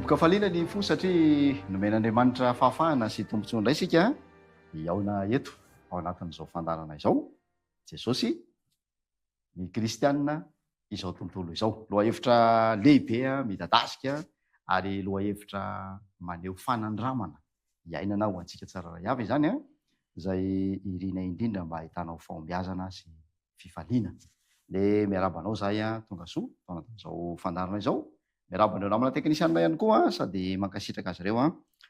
Miombon-kafaliana ny fo satria nomen'Andriamanitra fahafahana sy tombontsoa indray isika hihaona eto ao anatin'izao fandaharana izao. Jesosy, ny kristiana, izao tontolo izao. Lohahevitra lehibe midadasika ary lohahevitra maneho fanandramana iainana ho antsika tsirairay avy izany, izay irina indrindra mba hahitanao fahombiazana sy fifaliana. Le miarahaba anao zahay tonga soa tao anatin'izao fandaharana izao. Miarahaba an'ireo namana teknisianina ihany koa sady mankasitraka azy ireo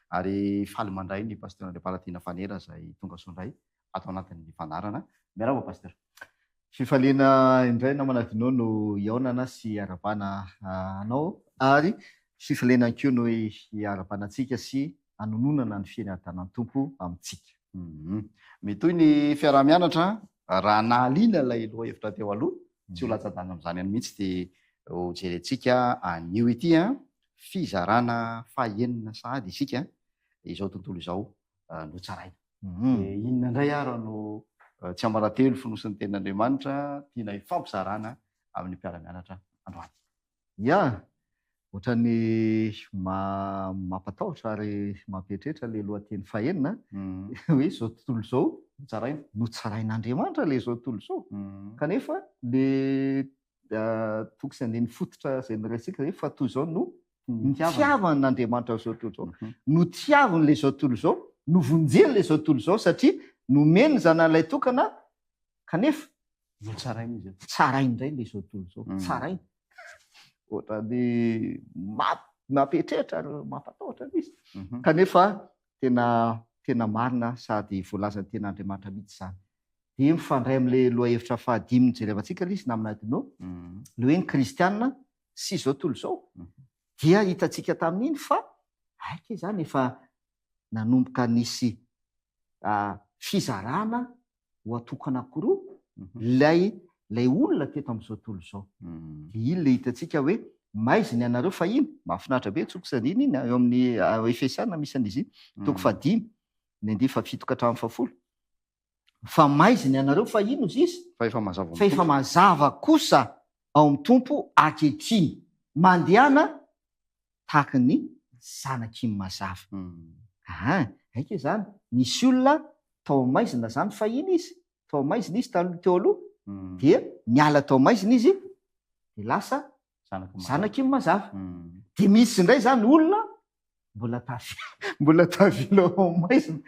ary faly mandray ny Pasteur Andriamparatiana Fanera izay tonga soa indray ato anatin'ny fandaharana. Miarahaba Pasteur. Fifaliana indray namana Dino no hihaonana sy hiarahabana anao ary fifaliana ihany koa no hiarahabana antsika sy hanononana ny fiadanan'ny Tompo amintsika. Mitohy ny fiaraha-mianatra, raha nahaliana ilay lohahevitra teo aloha, tsy ho latsa-danja amin'izany ihany mihitsy ity ho jerentsika anio ity, fizarana fahenina sahady isika, izao tontolo izao no tsaraina. Dia inona indray ary no tsiambaratelo fonosin'ny tenin'Andriamanitra tiana hifampizarana amin'ny mpiara-mianatra androany? Ya! Ohatran'ny mampatahotra ary mampieritreritra ilay lohateny fahenina hoe izao tontolo izao Notsaraina. Notsarain'Andriamanitra ilay izao tontolo izao. Kanefa ilay toko sy andininy fototra izay noraisintsika hoe fa toy izao no nitiavan'Andriamanitra izao tontolo izao. Notiaviny ilay izao tontolo izao, novonjeny ilay izao tontolo izao satria nomeny ny zanany ilay tokana kanefa Notsaraina izy io. Tsaraina indray ilay izao tontolo izao. Tsaraina. Ohatran'ny mampieritreritra ary mampatahotra ilay izy. Kanefa tena tena marina sady voalazan'ny tenin'Andriamanitra mihitsy izany. Dia mifandray amin'ilay lohahevitra fahadimy nojerevantsika ilay izy namana Dino, ilay hoe ny kristiana sy izao tontolo izao. Dia hitantsika tamin'iny fa aika izany efa nanomboka nisy fizarana ho atoko anankiroa ilay ilay olona teto amin'izao tontolo izao. Dia iny ilay hitantsika hoe maizina ianareo fahiny, mahafinaritra be toko sy andininy iny, eo amin'ny Efesiana misy an'izy iny, toko fahadimy, ny andininy fahafito ka hatramin'ny fahafolo. Fa maizina ianareo fahiny hozy izy, Fa efa mazava fa efa mazava kosa ao amin'ny Tompo ankehitriny. Mandehana tahaka ny zanaky ny mazava. Aa, aika izany, nisy olona tao maizina zany fahiny izy, tao maizina izy taloha teo aloha, dia niala tao maizina izy, dia lasa zanaky ny mazava. Dia misy indray zany olona mbola tavela, mbola tavela ao maizina.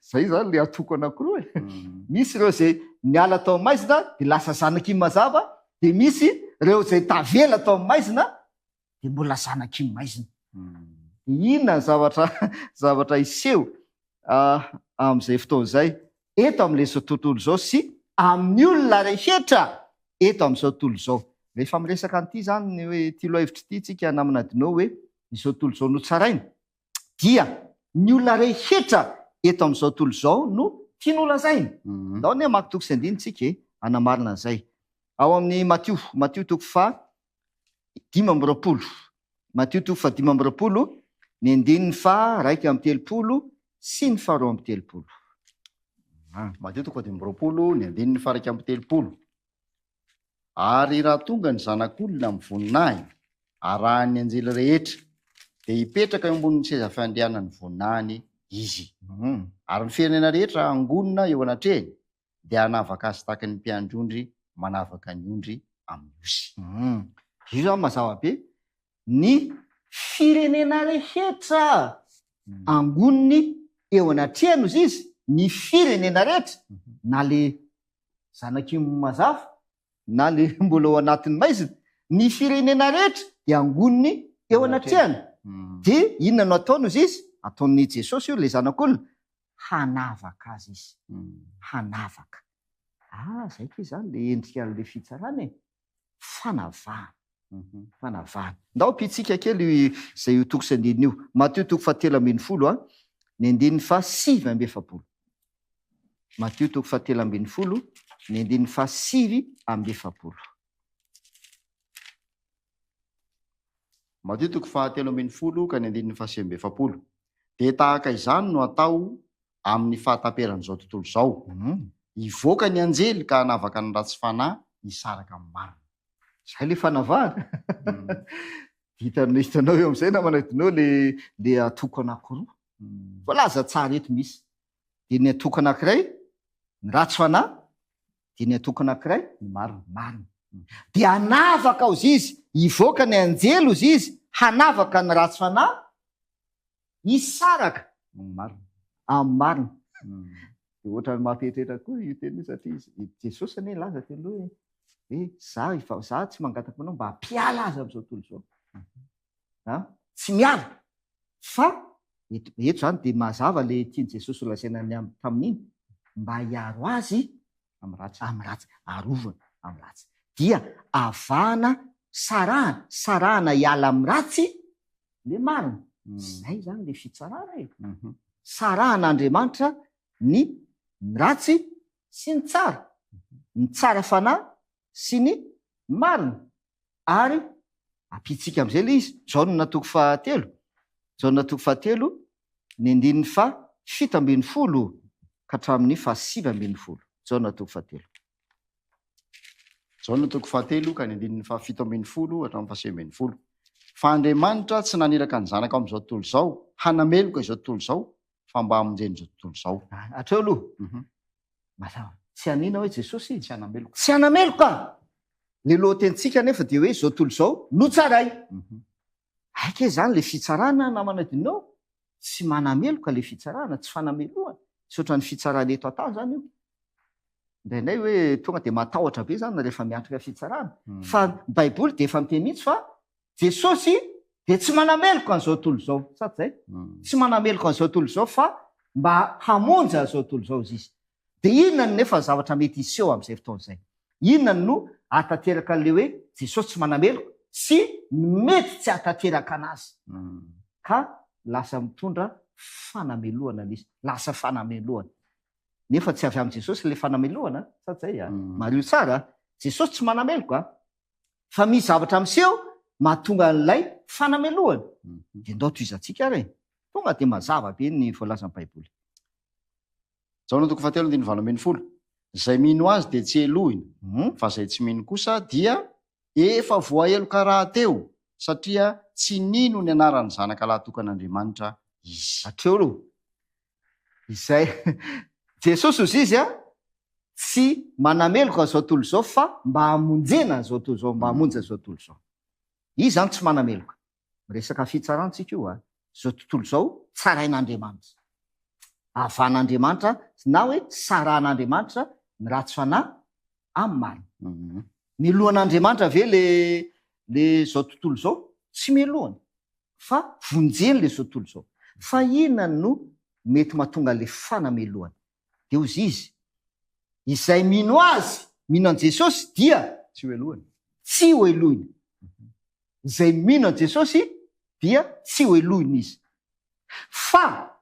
Zay zany le antoko anankiroa e. Misy ireo izay niala tao maizina dia lasa zanaky ny mazava, dia misy ireo izay tavela tao maizina dia mbola zanaky ny maizina. Dia inona ny zavatra zavatra hiseho amin'izay fotoana izay eto amin'izao tontolo izao sy amin'ny olona rehetra eto amin'izao tontolo izao? Rehefa miresaka an'ity izany ny hoe ity lohahevitra ity tsika namana Dino hoe izao tontolo izao no tsaraina dia ny olona rehetra eto amin'izao tontolo izao no tiany holazaina. Ndao anie hamaky toko sy andininy tsika e, hanamarina an'izay. Ao amin'ny Matio, Matio toko faha 25. Matio toko faha 25, ny andininy faha 31 sy ny faha 32. Matio toko faha 25, ny andininy faha 31. Ary raha tonga ny Zanak'olona amin'ny voninahiny, arahin'ny anjely rehetra, dia hipetraka eo ambonin'ny seza fiandrianan'ny voninahiny Izy. Ary ny firenena rehetra hangonina eo anatrehany, dia hanavaka azy tahaka ny mpiandry ondry manavaka ny ondry amin'ny osy. Io zany mazava be, ny firenena rehetra angoniny eo anatrehany ozy izy, ny firenena rehetra, na le zanaky mazava na le mbola ao anatin'ny maizina, ny firenena rehetra dia angoniny eo anatrehany. Dia inona no ataony ozy izy? Ataon'i Jesosy io, le zanak'olona, hanavaka azy izy, hanavaka. Ah, zay kay zany le endrika an'le fitsarana e, fanavahana, fanavahana. Ndao ampitsika kely izay io toko sy andininy io. Matio toko fahatelo ambin'ny folo a, ny andininy faha 49. Matio toko fahatelo ambin'ny folo, ny andininy faha 49. Matio toko fahatelo ambin'ny folo ka ny andininy faha 49. Dia tahaka izany no atao amin'ny fahataperan'izao tontolo izao. Hivoaka ny anjely ka hanavaka ny ratsy fanahy hisaraka amin'ny marina. Zay le fanavahana. Hitanao hitanao eo amin'izay namana hitanao le le atoko anankiroa. Voalaza tsara eto misy. Dia ny atoko anankiray ny ratsy fanahy, dia ny atoko anankiray Ny marina. marina. Dia hanavaka ozy izy, hivoaka ny anjely ozy izy hanavaka ny ratsy fanahy hisaraka Amin'ny marina. amin'ny marina. Dia ohatran'ny mampieritreritra koa io teny io satria izy, i Jesosy anie nilaza teo aloha hoe hoe za efa za tsy mangataka aminao mba hampiala azy amin'izao tontolo izao. A, tsy miala fa eto eto izany dia mazava le tian'i Jesosy holazaina ny am- tamin'iny mba hiaro azy Amin'ny ratsy. amin'ny ratsy, arovana amin'ny ratsy. Dia avahana, sarahana, sarahana hiala amin'ny ratsy le marina. Zay zany le fitsarana e. Sarahan'Andriamanitra ny ratsy sy ny tsara, ny tsara fanahy sy ny marina. Ary ampitsika am'izay le izy, Jaona toko fahatelo, Jaona toko fahatelo, ny andininy faha 17 ka hatramin'ny faha 19. Jaona toko fahatelo. Jaona toko fahatelo ka ny andininy faha-17 hatramin'ny faha-19. Fa Andriamanitra tsy naniraka ny Zanaka ao amin'izao tontolo izao hanameloka izao tontolo izao, fa mba hamonjena izao tontolo izao. Hatreo aloha. Mazava. Tsy hanina hoe Jesosy? Tsy hanameloka. Tsy hanameloka! Ny lohatenintsika anefa dia hoe izao tontolo izao no tsaray. Aika izany ilay fitsarana namana Dino? Tsy manameloka ilay fitsarana, tsy fanamelohana. Tsy ohatran'ny fitsarana eto an-tany izany io. Indraindray hoe tonga dia matahotra be izany rehefa miatrika fitsarana. Fa ny Baiboly dia efa miteny mihitsy fa Jesosy dia tsy manameloka an'izao tontolo izao. Sa tsy izay? Tsy manameloka an'izao tontolo izao fa mba hamonjy an'izao tontolo izao izy. Dia inona no nefa ny zavatra mety hiseho amin'izay fotoana izay? Inona no hahatanteraka an'ilay hoe Jesosy tsy manameloka sy ny mety tsy hahatanteraka anazy? Ka lasa mitondra fanamelohana ilay izy. Lasa fanamelohana. Nefa tsy avy amin'i Jesosy ilay fanamelohana, sa tsy izay? Mariho tsara, Jesosy tsy manameloka, fa misy zavatra miseho mahatonga an'ilay fanamelohana. Dia ndao tohizantsika ary e. Tonga dia mazava be ny voalazan'ny Baiboly. Jaona toko fahatelo andininy 18. Izay mino azy dia tsy helohina, fa izay tsy mino kosa dia efa voaheloka rahateo, satria tsy nino ny anaran'ny Zanaka lahatokan'Andriamanitra izy. Hatreo aloha. Izay Jesosy hozy izy a, tsy manameloka an'izao tontolo izao fa mba hamonjena an'izao tontolo izao, mba hamonjy an'izao tontolo izao. Izy izany tsy manameloka. Miresaka fitsarana tsika io a. Izao tontolo izao tsarain'Andriamanitra. Avan'Andriamanitra na hoe sarahan'Andriamanitra ny ratsy fanahy amin'ny marina. Melohan'Andriamanitra ve le le izao tontolo izao? Tsy melohany fa vonjeny le izao tontolo izao. Fa inona no mety mahatonga le fanamelohana? Dia hozy izy, izay mino azy, mino an'i Jesosy dia Tsy ho helohina. Tsy ho helohina. Izay mino an'i Jesosy dia tsy ho helohina izy. Fa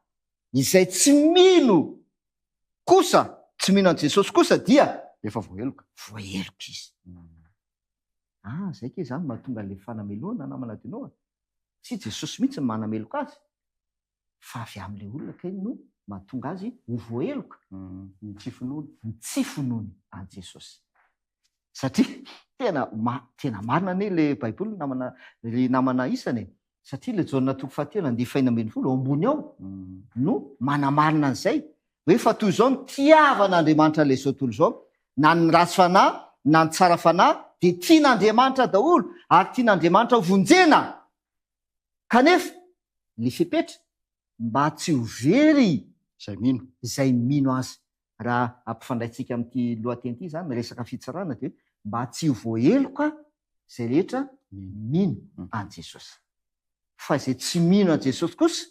izay tsy mino kosa, tsy mino an'i Jesosy kosa dia Efa voaheloka. Voaheloka izy. Ah, zay kay zany mahatonga an'ilay fanamelohana namana Dino a. Tsy Jesosy mihitsy no manameloka azy, fa avy amin'ilay olona kay no mahatonga azy ho voaheloka. Ny tsy finoany. Ny tsy finoany an'i Jesosy. Satria tena ma- tena marina anie ilay Baiboly namana, ry namana isany e. Satria ilay Jaona toko fahatelo andiany fahiny 16 ao ambony ao no manamarina an'izay hoe fa toy izao no tiavan'Andriamanitra ilay izao tontolo izao, na ny ratsy fanahy na ny tsara fanahy dia tian'Andriamanitra daholo ary tian'Andriamanitra ho vonjena. Kanefa ny fepetra mba tsy ho very Izay mino. izay mino azy. Raha ampifandraintsika amin'ity lohateny ity izany, resaka fitsarana dia hoe mba tsy ho voaheloka izay rehetra mino an'i Jesosy. Fa izay tsy mino an'i Jesosy kosa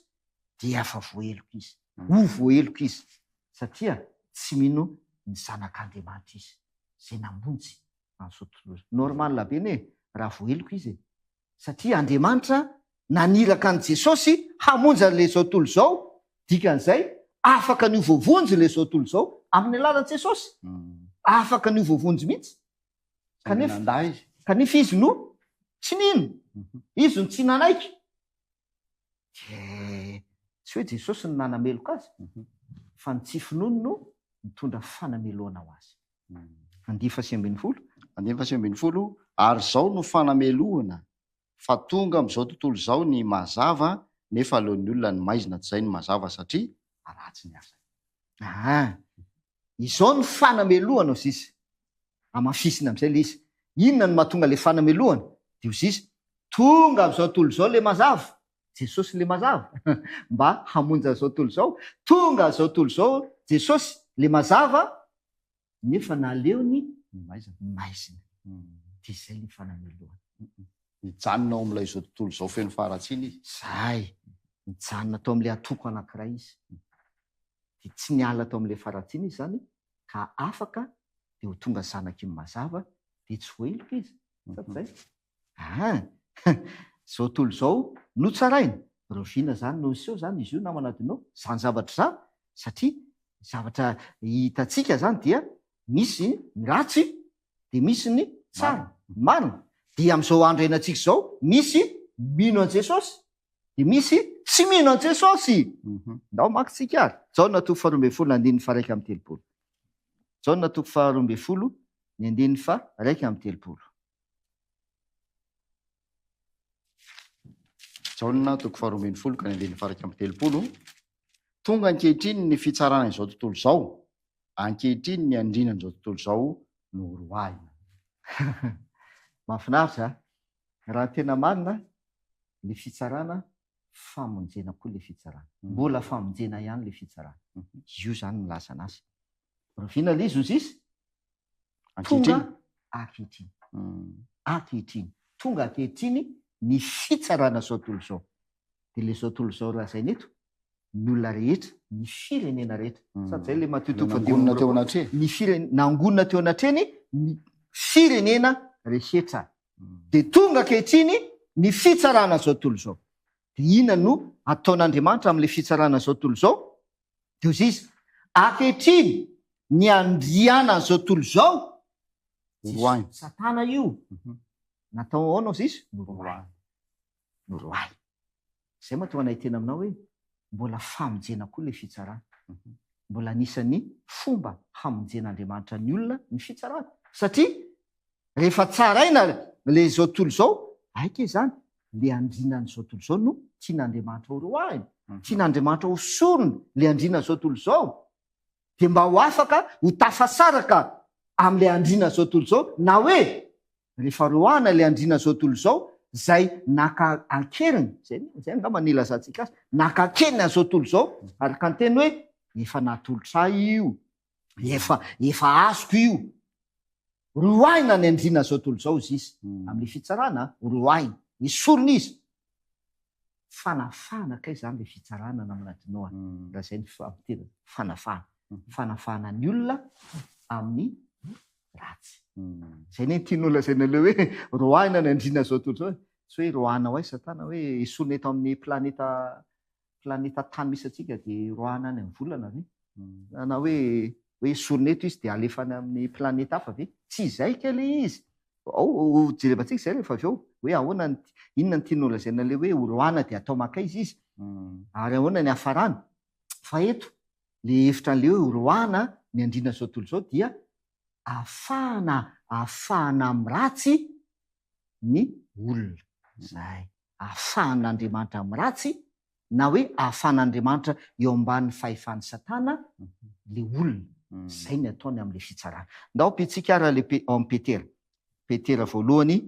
dia efa voaheloka izy. Ho voaheloka izy satria tsy mino ny Zanak'Andriamanitra izy, izay namonjy an'izao tontolo izao. Normal be anie raha voaheloka izy e! Satria Andriamanitra naniraka an'i Jesosy hamonjy an'ilay izao tontolo izao, dikan'izay afaka ny ho voavonjy ilay izao tontolo izao amin'ny alalan'i Jesosy. Afaka ny ho voavonjy mihitsy. Kanefa, Nandà izy. kanefa izy no tsy nino. Izy no tsy nanaiky. Dia tsy hoe Jesosy no nanameloka azy, fa ny tsy finoany no nitondra fanamelohana ho azy. Andiany faha 19. Andiany faha 19, Ary izao no fanamelohana, Fa tonga amin'izao tontolo izao ny mazava, nefa aleon'ny olona ny maizina tsy izay ny mazava satria ratsy ny asany. Aa! Izao ny fanamelohana hozy izy. Hamafisina amin'izay ilay izy. Inona no mahatonga ilay fanamelohana? Dia hozy izy, tonga amin'izao tontolo izao ilay mazava, Jesosy ilay mazava, mba hamonjy an'izao tontolo izao. Tonga izao tontolo izao Jesosy ilay mazava, nefa naleony Ny maizina. ny maizina. Dia izay ilay fanamelohana. Nijanona ao amin'ilay izao tontolo izao feno faharatsiana izy. Izay. Nijanona tao amin'ilay antoko anankiray izy. Dia tsy niala tao amin'ilay faharatsiana izy izany, ka afaka dia ho tonga zanaky ny mazava, dia tsy voaheloka izy. Sa tsy izay? Aa! Izao tontolo izao no tsaraina. Rahoviana izany no niseho izany izy io namana Adino? Izany zavatra izany? Satria ny zavatra hitantsika izany dia misy ny ratsy dia misy ny tsara, ny marina. Dia amin'izao andro iainantsika izao misy mino an'i Jesosy dia misy tsy mino an'i Jesosy. Ndao maka tsika ary. Jaona toko faharoa ambin'ny folo andininy faha 31. Jaona toko faharoa ambin'ny folo ny andininy faha 31. Jaona toko faharoa ambin'ny folo ka ny andininy faha 31. Tonga ankehitriny ny fitsarana izao tontolo izao, ankehitriny ny andrinan'izao tontolo izao no horoahina. Mahafinaritra a! Raha ny tena marina, le fitsarana famonjena koa le fitsarana. Mbola famonjena ihany le fitsarana. Io zany milaza anazy. Rahoviana le izy hozy izy? Tonga ankehitriny. Ankehitriny. Tonga ankehitriny ny fitsarana izao tontolo izao. Dia ilay izao tontolo izao lazaina eto, ny olona rehetra, ny firenena rehetra. Sady izay ilay Matio toko fahadimy amby roapolo. Ny firene, nangonina teo anatrehany ny firenena rehetra. Dia tonga ankehitriny ny fitsarana izao tontolo izao. Dia inona no ataon'Andriamanitra amin'ilay fitsarana izao tontolo izao? Dia hoy izy, Ankehitriny ny andrianan'izao tontolo izao, Noroahiny. Satana io. Natao ahoana hoy izy? Noroahiny. Noroahiny. Izay mahatonga anay hiteny aminao hoe mbola famonjena koa ilay fitsarana. Mbola anisan'ny fomba hamonjen'Andriamanitra ny olona ny fitsarana. Satria Rehefa tsaraina le izao tontolo izao, aika izany, le andrinan'izao tontolo izao no tian'Andriamanitra ho roahina, tian'Andriamanitra ho sorona le andrinan'izao tontolo izao, dia mba ho afaka ho tafasaraka amin'ilay andrinan'izao tontolo izao, na hoe rehefa roahina ilay andrinan'izao tontolo izao, izay naka an-keriny, izay izay angamba no ilazantsika azy, naka an-keriny an'izao tontolo izao, araka ny teny hoe efa natolotra ahy io, Efa efa azoko io. Roahina ny andriana zao tontolo zao izy izy. Amin'ilay fitsarana, roahina. Esorina izy. Fanafahana kay zany ilay fitsarana namana Dino a. Raha izay ny fampitena. Fanafahana. Fanafahana ny olona amin'ny ratsy. Izay anie ny tian'olona lazaina ilay hoe roahina ny andriana zao tontolo zao e. Tsy hoe roahina ho aiza Satana hoe esorina eto amin'ny planeta planeta tany misy antsika dia roahina any amin'ny volana ve? Na hoe hoe esorina eto izy dia alefa any amin'ny planeta hafa ve? Tsy izay kay ilay izy. Ao ho jerevantsika izay rehefa avy eo hoe ahoana ny inona ny tianao lazaina ilay hoe horoahina dia atao mankaiza izy ary ahoana ny hafarany. Fa eto ilay hevitra an'ilay hoe horoahina ny andriana izao tontolo izao dia ahafahana ahafahana amin'ny ratsy ny olona. Izay. ahafahan'Andriamanitra amin'ny ratsy na hoe ahafahan'Andriamanitra eo ambanin'ny fahefan'i Satana le olona. Zay ny ataony amin'le fitsarana. Ndao ampitsika ary le ao amin'ny Petera. Petera voalohany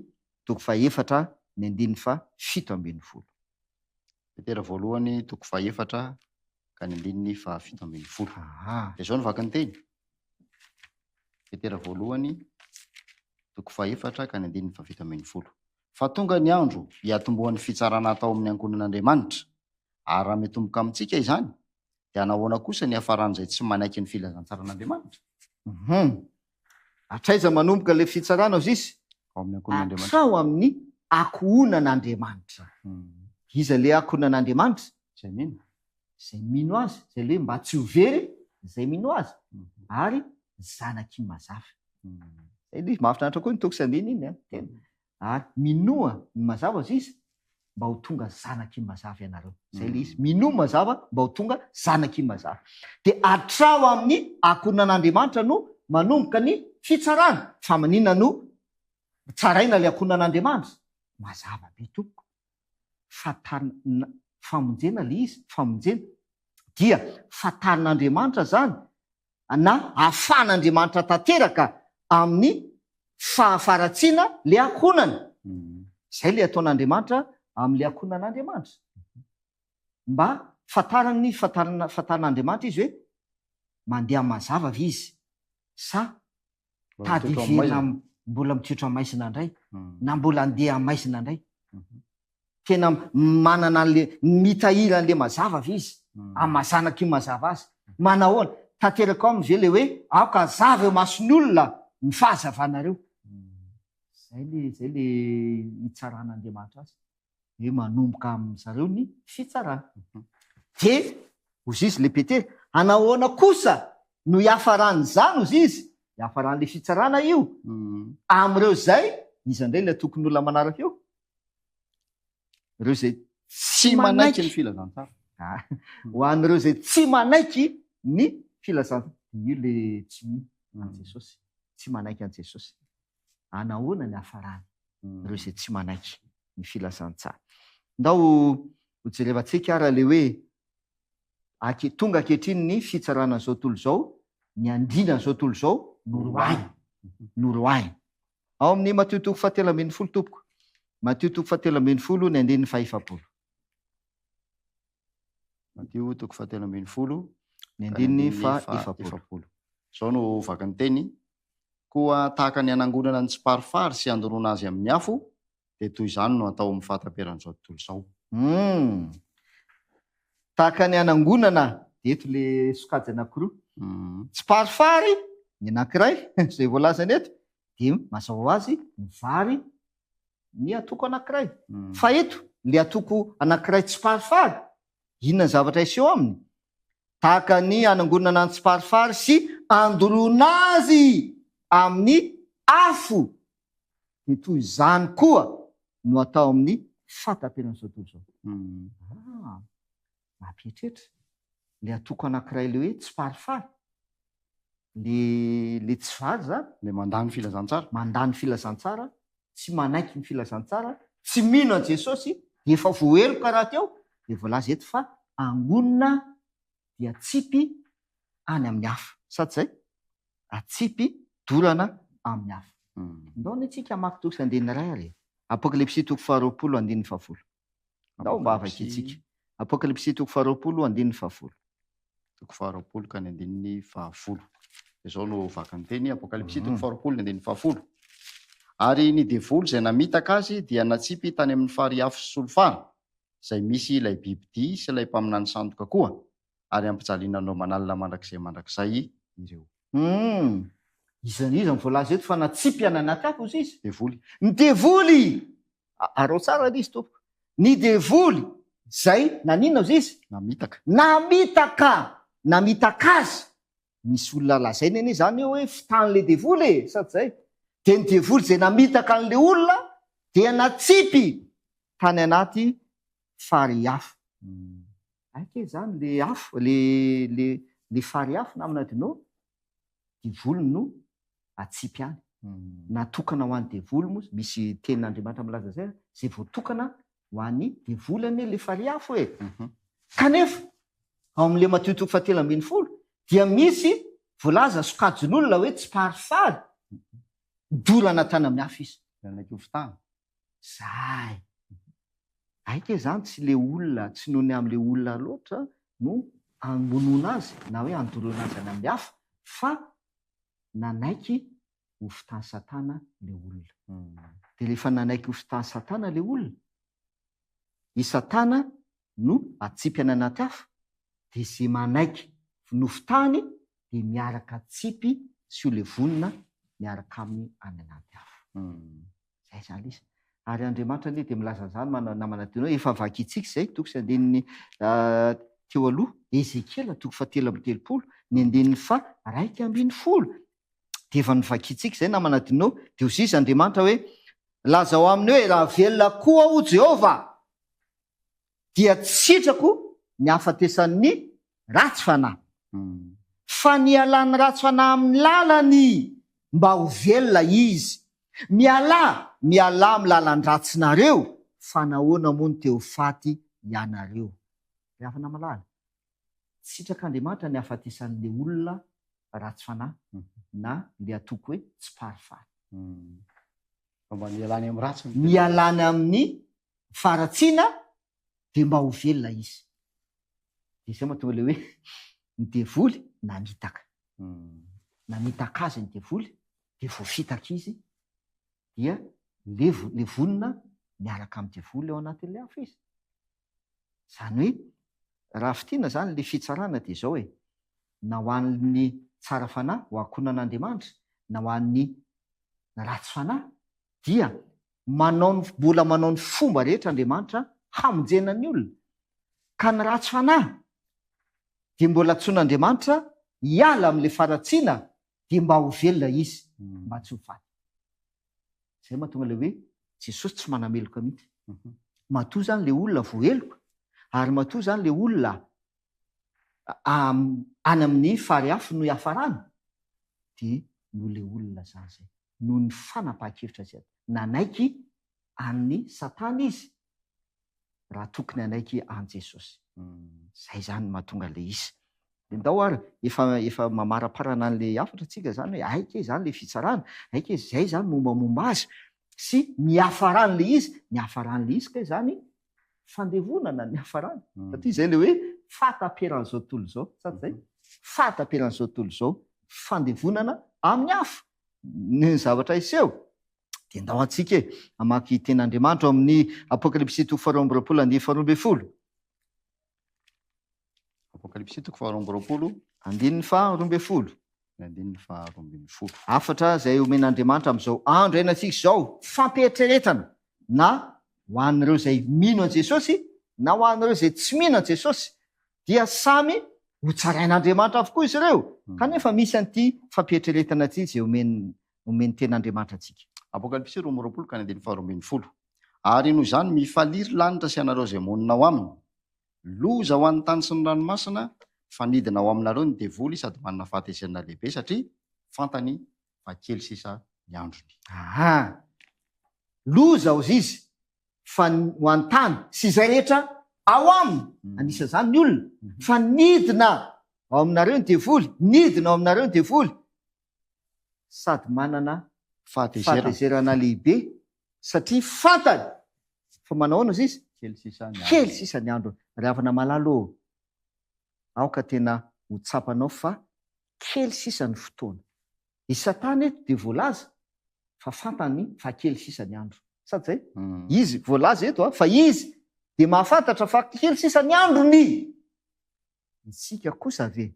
toko fahefatra ny andininy faha 17. Petera voalohany toko fahefatra ka ny andininy faha 17. Dia izao no vaky ny teny. Petera voalohany toko fahefatra ka ny andininy faha 17. Fa tonga ny andro hiatombohan'ny fitsarana atao amin'ny ankohonan'Andriamanitra, ary raha mitomboka amintsika izany, dia hanahoana kosa ny hiafaran'izay tsy manaiky ny filazantsaran'Andriamanitra? Hum. Hatraiza manomboka ilay fitsarana hozy izy? Ao amin'ny ankohonan'Andriamanitra. Hatrao amin'ny ankohonan'Andriamanitra. Iza ilay ankohonan'Andriamanitra? Izay mino. Izay mino Azy, izay ilay hoe mba tsy ho very izay mino Azy, ary zanak'i Mazava. Zay ilay izy, mahafinaritra koa ny toko sy andininy iny an, tena. Ary minoa ny mazava hozy izy mba ho tonga zanaky ny mazava ianareo. Zay ilay izy, minoa ny mazava mba ho tonga zanaky ny mazava. Dia hatrao amin'ny akohonan'Andriamanitra no manomboka ny fitsarana. Fa maninona no tsaraina ilay akohonan'Andriamanitra? Mazava be tompoko. Fantarina, famonjena le izy, famonjena. Dia fantarin'Andriamanitra zany na ahafahan'Andriamanitra tanteraka amin'ny fahafaharatsiana le ankohonana. Zay le ataon'Andriamanitra amin'le ankohonan'Andriamanitra. Mba fantarany, fantarina, fantarin'Andriamanitra izy hoe mandeha mazava ve izy sa tady hiverina mbola mitsotra maizina indray na mbola andeha maizina indray. Tena manana an'le, mitahiry an'le mazava ve izy? Amin'ny maha zanak'io mazava azy. Manahoana? Tanteraka ao aminy ve le hoe aoka hazava eo imason'ny olona ny fahazavanareo? Zay le, zay le hitsaran'Andriamanitra azy. Hoe manomboka amin zareo ny fitsarana. Dia hozy izy le Petera, anahoana kosa no hiafaran'izany hozy izy, hiafaran'le fitsarana io, amin'ireo izay, iza indray ilay tokon'olona manaraka eo? Ireo izay tsy manaiky ny filazantsara. Ah, ho an'ireo izay tsy manaiky ny filazantsara. Io le tsy mino an'i Jesosy, tsy manaiky an'i Jesosy. Anahoana ny hafarany ireo izay tsy manaiky ny filazantsara. Ndao ho jerevantsika ara le hoe ake, tonga ankehitriny ny fitsarana an'izao tontolo izao, ny andriana an'izao tontolo izao noroahina, noroahina. Ao amin'ny Matio toko fahatelo ambinifolo tompoko. Matio toko fahatelo ambinifolo ny andininy fahefapolo. Matio toko fahatelo ambinifolo ny andininy fahaefapolo. Izao no vakin'ny teny, Koa tahaka ny hanangonana ny tsiparifary sy handoroana azy amin'ny afo, dia toy izany no hatao amin'ny fahataperan'izao tontolo izao. Humm. Tahaka ny hanangonana, dia eto le sokajy anankiroa. Tsiparifary ny anankiray, izay voalazany eto, dia mazava ho azy ny vary ny antoko anankiray. Fa eto, le antoko anankiray tsiparifary, inona ny zavatra hiseho aminy? Tahaka ny hanangonana ny tsiparifary sy andoroana azy amin'ny afo, dia toy izany koa no atao amin'ny fahataperan'izao tontolo izao. Ah, mampieritreritra. Le antoko anankiray le hoe tsiparifary, le le tsy vary izany. Le mandà ny filazantsara. Mandà ny filazantsara, tsy manaiky ny filazantsara, tsy mino an'i Jesosy, dia efa voaheloka rahateo, dia voalaza eto fa angonina dia atsipy any amin'ny hafa. Sa tsy izay? Atsipy dorana amin'ny hafa. Ndao anie tsika hamaky toko sy andininy iray ary e. Apokalypsy toko faharoapolo andininy fahafolo. Ndao mba havakintsika. Apokalypsy toko faharoapolo andininy fahafolo. Toko faharoapolo ka ny andininy fahafolo. Izao no vakin'ny teny, Apokalypsy toko faharoapolo ny andininy fahafolo. Ary ny devoly izay namitaka azy dia natsipy tany amin'ny farihy afo sy solifara, izay misy ilay bibi-dia sy ilay mpaminany sandoka koa, ary hampijaliana andro aman'alina mandrakizay mandrakizay ireo. Humm. Iza n'iza no voalaza eto fa natsipy any anaty afo hozy izy? Devoly. Ny devoly! Araho tsara ilay izy tompoko. Ny devoly izay naninona hozy izy? Namitaka. Namitaka! Namitaka azy. Misy olona lazainy anie izany eo hoe fitan'ilay devoly e! Sa tsy izay? Dia ny devoly izay namitaka an'ilay olona dia natsipy tany anaty farihy afo. Hay kay izany le afo, le le le farihy afo namana Dino, devoly no atsipy any. Natokana ho an'ny devoly moa, misy tenin'Andriamanitra milaza izay, izay voatokana ho an'ny devoly anie le farihy afo e. Kanefa ao amin'ilay Matio toko fahatelo ambinifolo dia misy voalaza sokajin'olona hoe tsiparifary, dorana tany amin'ny afo izy. Nanaiky ho fitahana. Zay. Aika izany tsy le olona, tsy noho ny amin'le olona loatra no amonoana azy na hoe andoroana azy any amin'ny hafa fa nanaiky ho fitan'i satana le olona. Dia rehefa nanaiky ho fitan'i satana le olona, i satana no atsipy any anaty afo, dia ze manaiky nofitahany dia miaraka atsipy sy ho levonina miaraka aminy any anaty afo. Zay izany izy. Ary Andriamanitra anie dia milaza an'izany mana namana teo hoe efa vakintsika izay toko sy andininy teo aloha, Ezekiela toko fahatelo amby telopolo, ny andininy faha-iraika ambinifolo. Dia efa novakintsika izay namana Dino, dia hoy izy Andriamanitra hoe, lazao aminy hoe raha velona koa aho Jehovah, dia tsy sitrako ny hahafatesan'ny ratsy fanahy, fa ny hialan'ny ratsy fanahy amin'ny lalany mba ho velona izy. Mialà! mialà amin'ny lalan-dratsinareo, fa nahoana moa no te ho faty ianareo? Ry havana malala, tsy sitrak'Andriamanitra ny hahafatesan'ilay olona ratsy fanahy na ilay atoko hoe tsiparifary. Fa mba nialany amin'ny ratsy no tena. Nialany amin'ny faharatsiana dia mba ho velona izy. Dia izay mahatonga ilay hoe ny devoly namitaka. Namitaka azy ny devoly dia voafitaka izy dia levo, levonina miaraka amin'ny devoly ao anatin'ilay afo izy. Izany hoe raha fintinina izany ilay fitsarana dia izao e, na ho an'ny tsara fanahy ho ankohonan'Andriamanitra na ho an'ny ratsy fanahy dia manao ny mbola manao ny fomba rehetra Andriamanitra hamonjena ny olona. Ka ny ratsy fanahy dia mbola antsoin'Andriamanitra hiala amin'ilay faharatsiana dia mba ho velona izy mba tsy ho faty. Izay mahatonga ilay hoe Jesosy tsy manameloka mihitsy. Matoa izany ilay olona voaheloka ary matoa izany ilay olona any amin'ny fary afo no hiafarany dia noho ilay olona izany izay. Noho ny fanapahan-kevitra izay nanaiky an'i Satana izy raha tokony hanaiky an'i Jesosy. Izay izany no mahatonga ilay izy. Dia ndao ary, efa efa mamaraparana an'ilay hafatra tsika izany hoe hay kay izany ilay fitsarana, hay kay izay izany mombamomba azy sy ny hiafaran'ilay izy, ny hiafaran'ilay izy kay izany fandevonana ny hiafarany. Satria izay ilay hoe fahataperan'izao tontolo izao, sa tsy izay? Fahataperan'izao tontolo izao, fandevonana amin'ny afo ny zavatra hiseho. Dia ndao antsika e, hamaky tenin'Andriamanitra ao amin'ny Apokalypsy toko faharoa amby roapolo andininy faharoa ambin'ny folo. Apokalypsy toko faharoa amby roapolo. Andininy faharoa ambin'ny folo. Ny andininy faharoa ambin'ny folo. Hafatra izay omen'Andriamanitra amin'izao andro iainantsika izao, fampieritreretana na ho an'ireo izay mino an'i Jesosy na ho an'ireo izay tsy mino an'i Jesosy, dia samy hotsarain'Andriamanitra avokoa izy ireo. Kanefa misy an'ity fampieritreretana ity izay omen omen'ny Tenin'Andriamanitra antsika. Apokalypsy 22 ka ny andininy faharoa ambin'ny folo. Ary noho izany mifalia ry lanitra sy ianareo izay monina ao aminy. Loza ho an'ny tany sy ny ranomasina, fa nidina ao aminareo ny devoly sady manana fahatezerana lehibe satria fantany fa kely sisa ny androny. Aha! Loza hozy izy fa ho an'ny tany sy izay rehetra ao aminy, anisan'izany ny olona, fa nidina ao aminareo ny devoly, nidina ao aminareo ny devoly, sady manana fahatezerana lehibe satria fantany fa manahoana ozy izy? Kely sisa ny Kely sisa ny androny. Ry havana malala ô, aoka tena ho tsapanao fa kely sisa ny fotoana. I Satana eto dia voalaza fa fantany fa kely sisa ny andro. Sa tsy zay? Izy, voalaza eto fa izy dia mahafantatra fa kely sisa ny androny. Isika kosa ve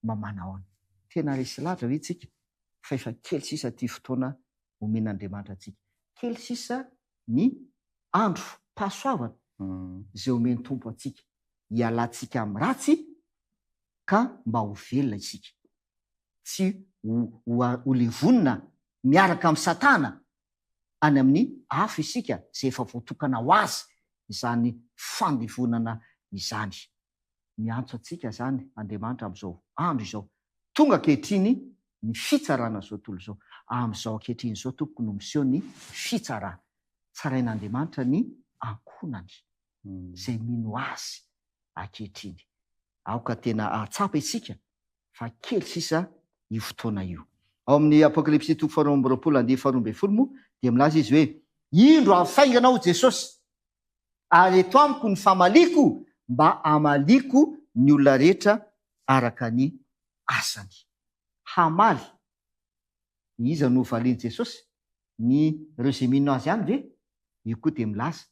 mba manahoana? Tena resy lahatra ve isika fa efa kely sisa ity fotoana omen'Andriamanitra antsika? Kely sisa ny andro pahasoavana izay omen'ny Tompo antsika hialantsika amin'ny ratsy ka mba ho velona isika. Tsy ho levonina miaraka amin'i Satana any amin'ny afo isika izay efa voatokana ho azy izany fandevonana izany. Miantso antsika izany Andriamanitra amin'izao andro izao. Tonga ankehitriny ny fitsarana izao tontolo izao. Amin'izao ankehitriny izao tompoko no miseho ny fitsarana. Tsarain'Andriamanitra ny ankohonany izay mino Azy ankehitriny. Aoka tena hahatsapa isika fa kely sisa io fotoana io. Ao amin'ny Apokalypsy toko faharoa amby roapolo andiany faharoa ambin'ny folo moa dia milaza izy hoe, Indro avy faingana aho Jesosy, ary eto amiko ny famaliako mba hamaliako ny olona rehetra araka ny asany. Hamaly. Iza no hovalian'i Jesosy? Ny ireo izay mino Azy ihany ve? Io koa dia milaza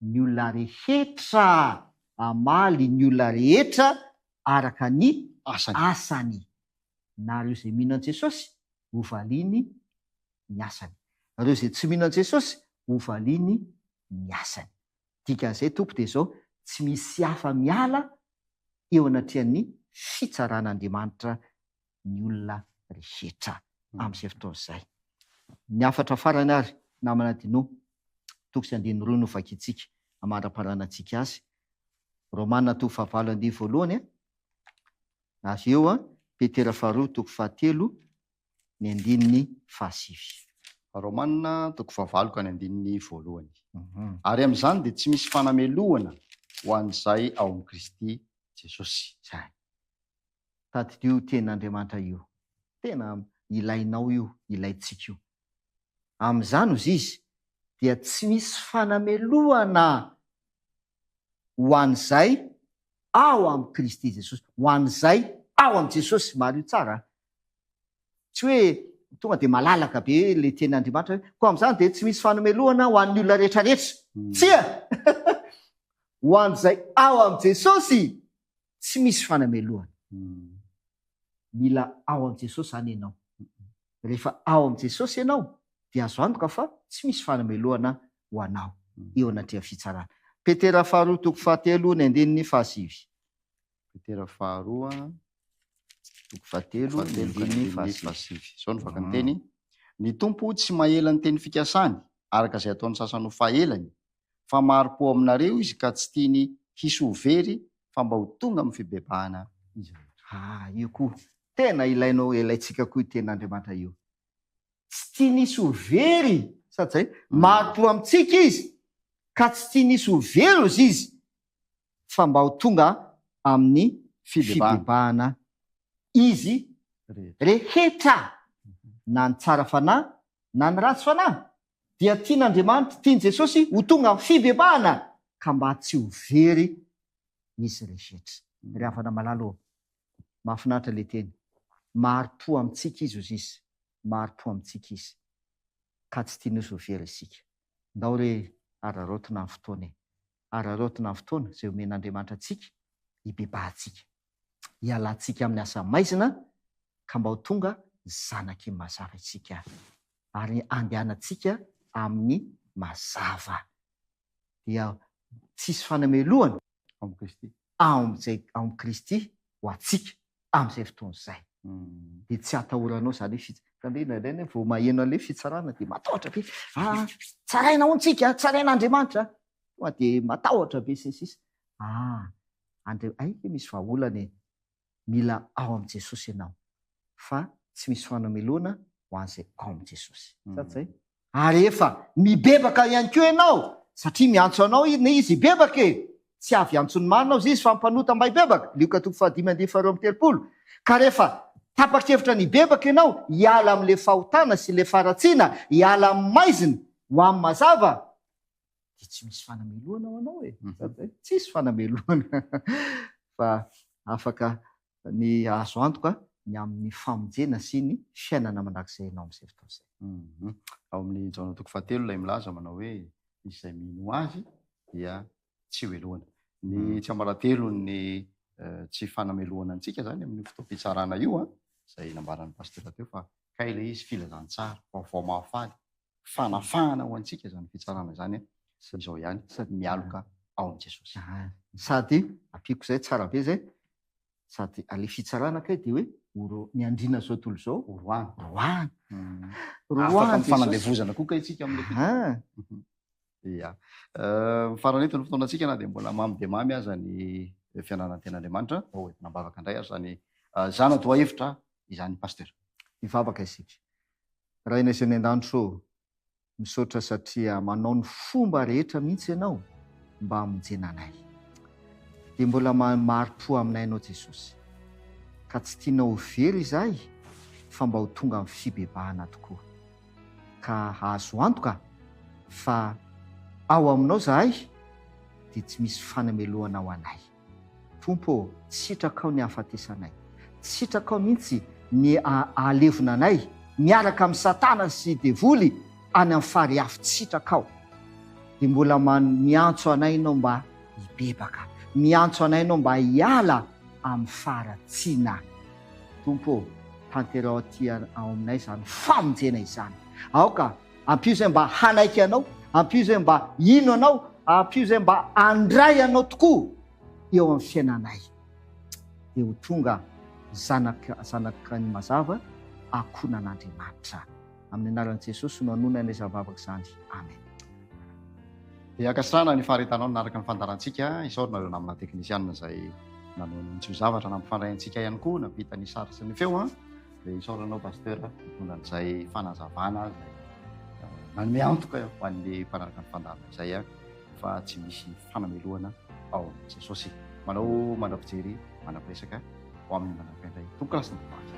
ny olona rehetra, hamaly ny olona rehetra araka ny asany. Na ireo izay mino an'i Jesosy, hovaliany ny asany. Ireo izay tsy mino an'i Jesosy, hovaliany ny asany. Dikan'izay Tompo dia izao, tsy misy hafa miala eo anatrehan'ny fitsaran'Andriamanitra ny olona rehetra amin'izay fotoana izay. Ny hafatra farany ary, namana Dino, toko sy andininy roa no vakintsika hamaraparanantsika azy. Romana toko fahavalo andininy voalohany, avy eo Petera faharoa toko fahatelo ny andininy fahasivy. Romana toko fahavalo ka ny andininy voalohany. Ary amin'izany dia tsy misy fanamelohana ho an'izay ao amin'i Kristy Jesosy. Zay. Tadidio io tenin'Andriamanitra io. Tena ilainao io, ilaintsika io. Amin'izany hozy izy dia tsy misy fanamelohana ho an'izay ao amin'i Kristy Jesosy. Ho an'izay ao amin'i Jesosy. Mariho tsara a. Tsy hoe tonga dia malalaka be ilay tenin'Andriamanitra hoe koa amin'izany dia tsy misy fanamelohana ho an'ny olona rehetra rehetra. Tsia! Ho an'izay ao amin'i Jesosy tsy misy fanamelohana. Mila ao amin'i Jesosy izany ianao. Rehefa ao amin'i Jesosy ianao dia azo antoka fa tsy misy fanamelohana ho anao eo anatrehan'ny fitsarana. Petera faharoa toko fahatelo ny andininy fahasivy. Petera faharoa toko fahatelo ny andininy fahasivy. Izao no vaky ny teny, Ny Tompo tsy mahela ny teny fikasany, araka izay ataon'ny sasany ho fahelany, fa mahari-po aminareo Izy ka tsy tiany hisy ho very fa mba ho tonga amin'ny fibebahana izy rehetra. Ah, io koa. Tena ilainao, ilaintsika koa io tenin'Andriamanitra io. Tsy tiany hisy ho very, sady zay, mahari-po amintsika Izy ka tsy tiany hisy ho very hozy Izy fa mba ho tonga amin'ny fibebahana izy rehetra, na ny tsara fanahy na ny ratsy fanahy. Dia tian'Andriamanitra, tian'i Jesosy ho tonga amin'ny fibebahana ka mba tsy ho very izy rehetra. Ry havana malala ô, mahafinaritra ilay teny. Mahari-po amintsika Izy hozy Izy, mahari-po amintsika Izy, ka tsy tiany ho very isika. Ndao re araraotina ny fotoana e. Araraotina ny fotoana izay omen'Andriamanitra antsika hibebahantsika, hialantsika amin'ny asa maizina ka mba ho tonga zanaky ny mazava isika ary andehanantsika amin'ny mazava dia tsisy fanamelohana Ao amin'i Kristy. Ao amin'izay ao amin'i Kristy ho antsika amin'izay fotoana izay. Dia tsy atahoranao izany hoe fits- fa ndeha indraindray anie vao maheno an'ilay fitsarana dia matahotra be, ah tsaraina hono tsika, tsarain'Andriamanitra, tonga dia matahotra be sy ny sisa. Ah, Andri- hay misy vahaolana e. Mila ao amin'i Jesosy ianao fa tsy misy fanamelohana ho an'izay ao amin'i Jesosy. Sa tsy zay? Ary efa mibebaka ihany koa ianao satria miantso anao anie Izy hibebaka e! Tsy avy hiantso ny marina hozy Izy fa ny mpanota mba hibebaka, Lioka toko fahadimy andininy faharoa amby telopolo. Ka rehefa tapa-kevitra ny hibebaka ianao, hiala amin'ilay fahotana sy ilay faharatsiana, hiala amin'ny maizina ho amin'ny mazava, dia tsy misy fanamelohana ho anao e. Sady zay, tsisy fanamelohana fa afaka ny azo antoka ny amin'ny famonjena sy ny fiainana mandrakizay ianao amin'izay fotoana izay. Ao amin'ny Jaona toko fahatelo ilay milaza manao hoe izay mino azy dia tsy ho helohana. Ny tsiambaratelon'ny tsy fanamelohana antsika izany amin'io fotoam-pitsarana io, izay nambaran'ny pasitera teo fa kay ilay izy filazantsara, vaovao mahafaly, fanafahana ho antsika izany fitsarana izany izao ihany sady mialoka ao amin'i Jesosy. Sady ampiako izay tsara be izay, sady ilay fitsarana kay dia hoe oro ny andriana izao tontolo izao Oroahana. Roahana. Afaka Roahana amin'ny Jesosy. fanandevozana koa kay isika amin'ilay fitsarana. Ah. Ia. Mifarana eto ny fotoanantsika na dia mbola mamy dia mamy aza ny fianarana ny tenin'Andriamanitra. Ho entina am-bavaka indray ary izany zana-dohahevitra izany Pasteur. Hivavaka isika. Rainay izay any an-danitra ô, misaotra satria manao ny fomba rehetra mihitsy Ianao mba hamonjena anay. Dia mbola mari-po aminay Ianao Jesosy, ka tsy tianao ho very izahay fa mba ho tonga amin'ny fibebahana tokoa, ka hahazo antoka fa ao Aminao izahay dia tsy misy fanamelohana ho anay. Tompo ô, tsy sitrakao ny hahafatesanay. Tsy sitrakao mihitsy ny hahalevona anay miaraka amin'i Satana sy devoly any amin'ny farihy afo. Tsy sitrakao. Dia mbola miantso anay Ianao mba hibebaka. Miantso anay Ianao mba hiala amin'ny faharatsiana. Tompo ô, tanteraho aty ao aminay izany famonjena izany. Aoka Ampio izay mba hanaiky Anao, ampio izay mba hino Anao, ampio izay mba handray Anao tokoa eo amin'ny fiainanay. Dia ho tonga zanaka, zanaka ny mazava, akonan'Andriamanitra. Amin'ny anaran'i Jesosy no anonana izany vavaka izany. Amen. Dia ankasitrahana ny faharetanao nanaraka ny fandaharantsika. Isaorana ireo namana teknisianina izay nanao ny tsy ho zavatra nampifandray antsika ihany koa, nampita ny sary sy ny feo. Dia isaorana anao Pasteur nitondra an'izay fanazavana izay. Nanome antoka ho an'ny mpanaraka ny fandaharana izay aho fa tsy misy fanamelohana ao amin'i Jesosy. Manao mandra-pijery, mandra-piresaka ho amin'ny manaraka indray. Tompokolahy sy tompkovavy.